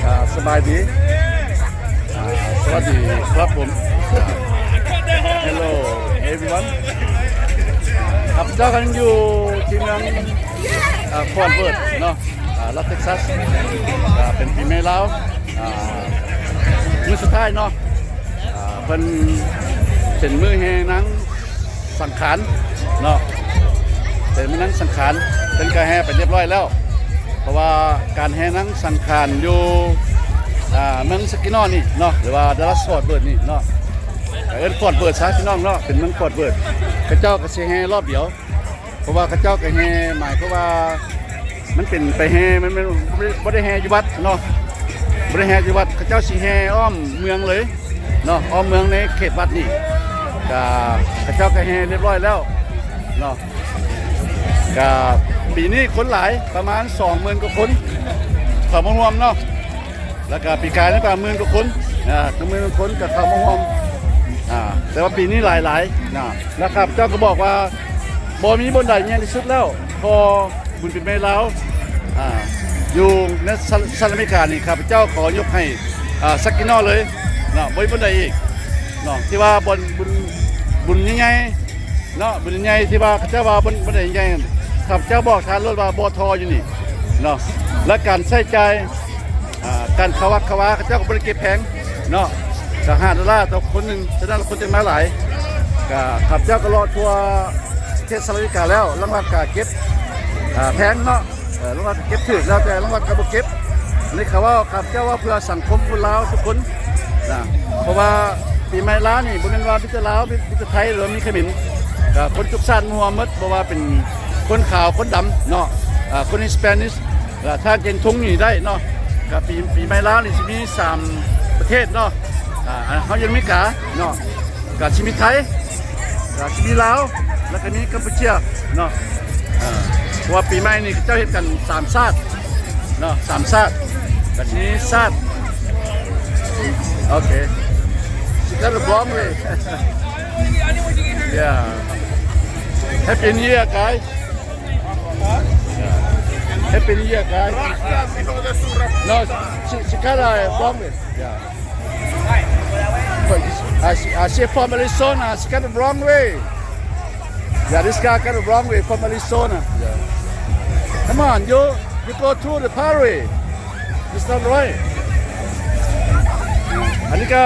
ອ່າ ສະບາຍດີ ອ່າ ສະຫວັດດີຄັບຜົມ Hello everyone ຂ້າພະເຈົ້າກຳລັງຢູ່ທີ່ເມືອງ ອ່າ ຟອດເວີດເນາະ ອ່າ ລັດເທັກຊັສ ອ່າ ເປັນປີໃໝ່ລາວ ອ່າ ມື້ສຸດທ້າຍເນາະ ອ່າ ເພິ່ນເປັນມື້ແຫ່ນາງສັງຂານເນາະ ເປັນມື້ນາງສັງຂານ ເພິ່ນກະແຫ່ໄປລຽບຮ້ອຍແລ້ວ ເພາະວ່າການແຫ່ນາງສັງຂານຢູ່ ອ່າ ເມືອງສະກິນໍນີ້ເນາະ ຫຼືວ່າດັລລັສຟອດເວີດນີ້ເນາະ ກະເອີ້ນຟອດເວີດຊະພີ່ນ້ອງເນາະ ເປັນເມືອງຟອດເວີດ ເຂົາເຈົ້າກະຊິແຫ່ລອບດຽວ ເພາະວ່າເຂົາເຈົ້າກະແຫ່ ໝາຍຄວາມວ່າ ມັນເປັນໄປແຫ່ ມັນ ມັນບໍ່ໄດ້ແຫ່ຢູ່ວັດເນາະ ບໍ່ໄດ້ແຫ່ຢູ່ວັດ ເຂົາເຈົ້າຊິແຫ່ອ້ອມເມືອງເລີຍເນາະ ອ້ອມເມືອງໃນເຂດວັດນີ້ ກະເຂົາເຈົ້າກະແຫ່ລຽບຮ້ອຍແລ້ວເນາະ ກະປີນີ້ຄົນຫຼາຍ ປະມານສອງໝື່ນກວ່າຄົນເຂົ້າມາຮ່ວມເນາະ ແລ້ວກະປີກາຍນີ້ປະມານໝື່ນກວ່າຄົນ ອ່າ ໝື່ນກວ່າຄົນກະເຂົ້າມາຮ່ວມ ອ່າ ແຕ່ວ່າປີນີ້ຫຼາຍໆນະ ແລ້ວຂ້າພະເຈົ້າກະບອກວ່າ ບໍ່ມີບ່ອນໃດໃຫຍ່ທີ່ສຸດແລ້ວ ພໍບຸນປີໃໝ່ລາວ ອ່າ ຢູ່ໃນສະ ສະຫະລັດອາເມລິການີ້ ຂ້າພະເຈົ້າຂໍຍົກໃຫ້ ອ່າ ສັກກິນໍເລີຍເນາະ ບໍ່ມີບ່ອນໃດອີກເນາະ ທີ່ວ່າບ່ອນບຸນ ບຸນໃຫຍ່ໆເນາະ ບຸນໃຫຍ່ທີ່ວ່າເຂົາເຈົ້າວ່າບ່ອນ ບ່ອນໃດໃຫຍ່ ຂ້າພະເຈົ້າບອກທ່ານໂລດວ່າບໍ່ທໍ່ຢູ່ນີ້ເນາະ ແລະການໃຊ້ຈ່າຍ ອ່າ ການເຂົ້າວັດເຂົ້າວາ ເຂົາເຈົ້າກະບໍ່ໄດ້ເກັບແພງເນາະ ກະຫ້າໂດລາຕໍ່ຄົນໜຶ່ງ ສະນັ້ນຄົນຈຶ່ງມາຫຼາຍ ກະຂ້າພະເຈົ້າກະເລາະທົ່ວປະເທດສະຫະລັດອາເມລິກາແລ້ວ ລັງວັດກະເກັບ ອ່າ ແພງເນາະ ເອີ ລັງວັດກະເກັບຖືກ ແລ້ວແຕ່ລັງວັດກະບໍ່ເກັບ ອັນນີ້ຂ້າເວົ້າ ຂ້າພະເຈົ້າເວົ້າເພື່ອສັງຄົມຄົນລາວທຸກຄົນນະ ເພາະວ່າປີໃໝ່ລາວນີ້ບໍ່ແມ່ນວ່າມີແຕ່ລາວ ມີ ມີແຕ່ໄທ ຫຼືວ່າມີຂະເໝນ ກະຄົນທຸກຊາດມາຮ່ວມໝົດ ບໍ່ວ່າເປັນຄົນຂາວຄົນດຳເນາະ ອ່າ ຄົນ Spanish ລະທ່ານຈະເຫັນທຸງນີ້ໄດ້ເນາະ ກະປີ ປີໃໝ່ລາວນີ້ຊິມີສາມປະເທດເນາະ ອ່າ ເຮົາຢູ່ອາເມລິກາເນາະ ກະຊິມີໄທ ກະຊິມີລາວ ແລ້ວກະມີກຳປູເຈຍເນາະ ເພາະວ່າປີໃໝ່ນີ້ເຂົາເຈົ້າເຮັດກັນສາມຊາດເນາະ ສາມຊາດ ກະຊິມີຊາດ ໂອເຄ She got it wrong way. Yeah. Happy New Year, guys. Happy New Year, guys. No, she, she got it wrong way. Yeah. But I see, I see from Arizona, she got it wrong way. Yeah, this guy got it wrong way from Arizona. Yeah. Come on, you, you go through the parkway. It's not right. ອັນນີ້ກະ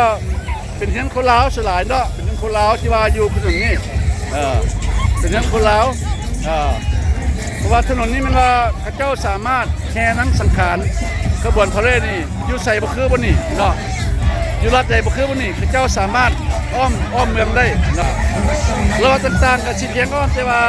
ເປັນເຮືອນຄົນລາວສ່ວນຫຼາຍເນາະ ເປັນເຮືອນຄົນລາວທີ່ວ່າຢູ່ຖະໜົນນີ້ ເອີ ເປັນເຮືອນຄົນລາວ ເອີ ເພາະວ່າຖະໜົນນີ້ແມ່ນວ່າເຂົາເຈົ້າສາມາດແຫ່ນາງສັງຂານຂະບວນພາເຣດນີ້ ຢູ່ໃສບໍ່ຄືບ່ອນນີ້ເນາະ ຢູ່ລັດໃດບໍ່ຄືບ່ອນນີ້ ເຂົາເຈົ້າສາມາດອ້ອມ ອ້ອມເມືອງໄດ້ເນາະ ແລ້ວວ່າຕ່າງໆກະຊິພຽງອ້ອມ ແຕ່ວ່າ